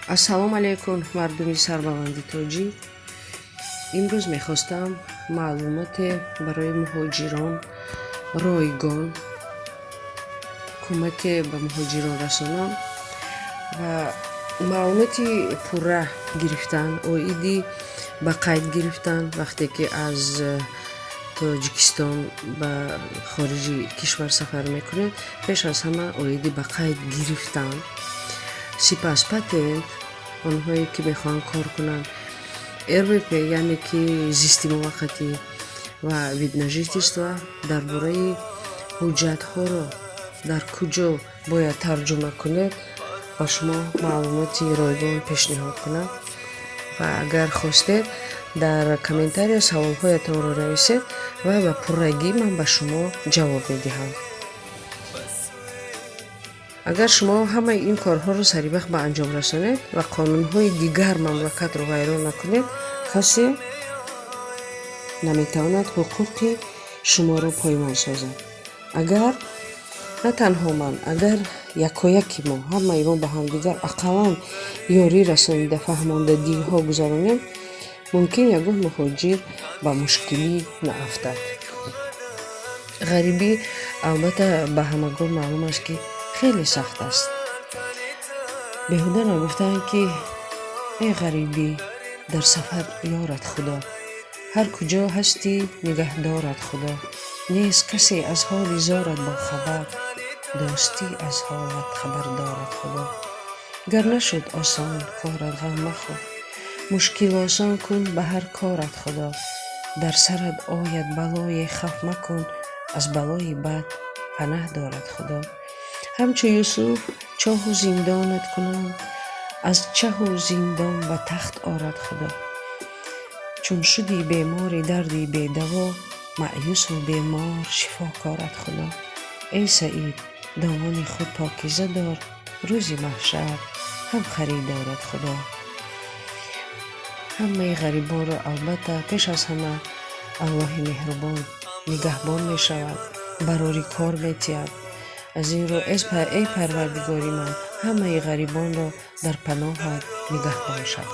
Ассалому алайкум, мардуми сарбаланди тоҷик. Имрӯз мехостам маълумоте барои муҳоҷирон ройгон, кӯмаке ба муҳоҷирон расонам ва маълумоти пурра гирифтан оиди ба қайд гирифтан, вақте ки аз Тоҷикистон ба хориҷи кишвар сафар мекунед. Пеш аз ҳама оиди ба қайд гирифтан, сипас патент, онҳое ки мехоҳанд кор кунанд, РВП, яъне ки зисти муваққатӣ ва вид на жительство, дар бораи ҳуҷҷатҳоро дар куҷо бояд тарҷума кунед, ба шумо маълумоти ройгон пешниҳод кунам. Ва агар хостед, дар комментария саволҳоятонро нависед ва ба пуррагӣ ман ба шумо ҷавоб медиҳам. Агар шумо ҳамаи ин корҳоро саривақт ба анҷом расонед ва қонунҳои дигар мамлакатро вайрон накунед, касе наметавонад ҳуқуқи шуморо поймол созад. Агар на танҳо ман, агар якояки мо, ҳамаи мо ба ҳамдигар ақаллан ёрӣ расонида, фаҳмонда, дилҳо гузаронем, мумкин ягон муҳоҷир ба мушкилӣ наафтад. Ғарибӣ, албатта, ба ҳамагон маълум аст, ки хеле сахт аст. Беҳуда нагуфтаанд, ки эй ғарибӣ, дар сафар ёрат Худо, ҳар куҷо ҳастӣ, нигаҳдорат Худо. Нест касе аз ҳоли зорат бохабар, дӯстӣ аз ҳолат хабар дорад Худо. Гар нашуд осон корат, ғам махӯр, мушкил осон кун ба ҳар корат Худо. Дар сарат ояд балое, хаф макун, аз балои бад панаҳ дорад Худо. Ҳамчу Юсуф чоҳу зиндонат кунанд, аз чаҳу зиндон ба тахт орад Худо. Чун шудӣ бемори дарди бедаво, маъюсу бемор шифо корад Худо. Эй Саид, домони худ покиза дор, рӯзи маҳшар ҳам харидорад Худо. Ҳамаи ғарибонро, албатта, пеш аз ҳама Аллоҳи меҳрубон нигаҳбон мешавад, барори кор метиҳад. Аз ин рӯ, эй Парвардигори ман, ҳамаи ғарибонро дар паноҳат нигаҳбон шав.